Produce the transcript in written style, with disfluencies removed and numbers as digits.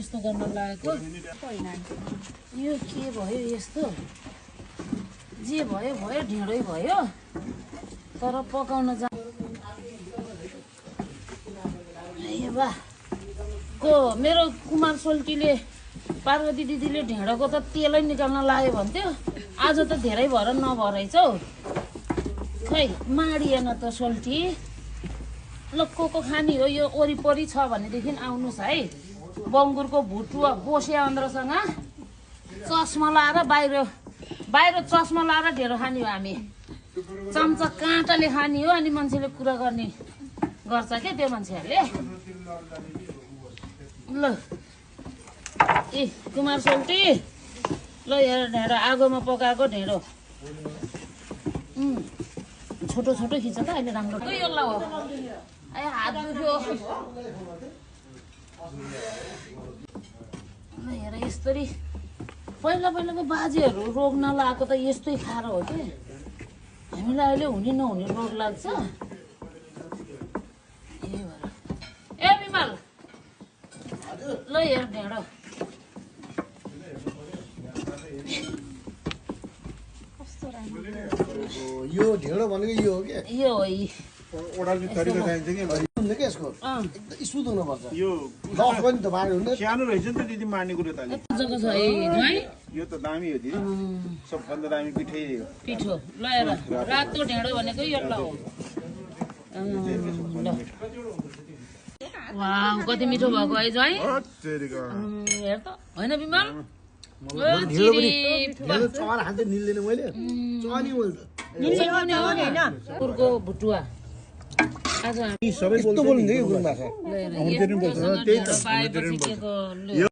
यस्तो गर्न लागेको यो के भयो यस्तो जे भयो भयो ढिँडै भयो तर पकाउन को मेरो कुमार सोल्टीले पार्वती दिदीले ढिँडोको त तेलै निकाल्न लाग्यो भन्थ्यो आज त धेरै भएर नभरहेछ हौ खै माडिएन त सोल्टी ल को खानी हो यो वरिपरि छ भनेदेखि आउनुहोस् है बङ्गुरको भुटुवा बोसे आन्द्रसँग चस्मा लाएर बाहिर चस्मा लाएर ढेँडो खाने हो हामी चम्चा काँटाले खाने हो अनि मान्छेले कुरा गर्ने गर्छ क्या त्यो मान्छेहरूले ल ए कुमार सोल्टी ल हेर ढेँडो आगोमा पकाएको ढेँडो छोटो छोटो खिच्छ त अहिले राम्रो यो ल हो ए हात दुख्यो ल हेर यस्तरी पहिला पहिलाको बाजेहरू रोग नलाएको त यस्तै खाएर हो कि हामीलाई अहिले हुने नहुने रोग लाग्छ ए बिमल ल हेर ढेँडो यो ढेँडो भनेको यो हो क्या यो हो ओडाल्ने तरिका चाहिन्छ कि हुँदैन क्या यसको एकदम स्मुथ हुनुपर्छ यो लस पनि त बाँड्यो हुँदैन सानो रहेछ नि त दिदी मार्ने कुरो त जग्गा छ है ज्वाइँ यो त दामी हो दिदी सबभन्दा दामी पिठै हो पिठो ल हेर रातो ढेँडो भनेको यो ल हो ल वाउ कति मिठो भएको है ज्वाइँ हेर त होइन बिमल चरा खान्छ निल्दैन मैले चनी कुकुरको भुटुवा आज सबै बोल्दैन कि गुरुङ भाषा पाएपछि के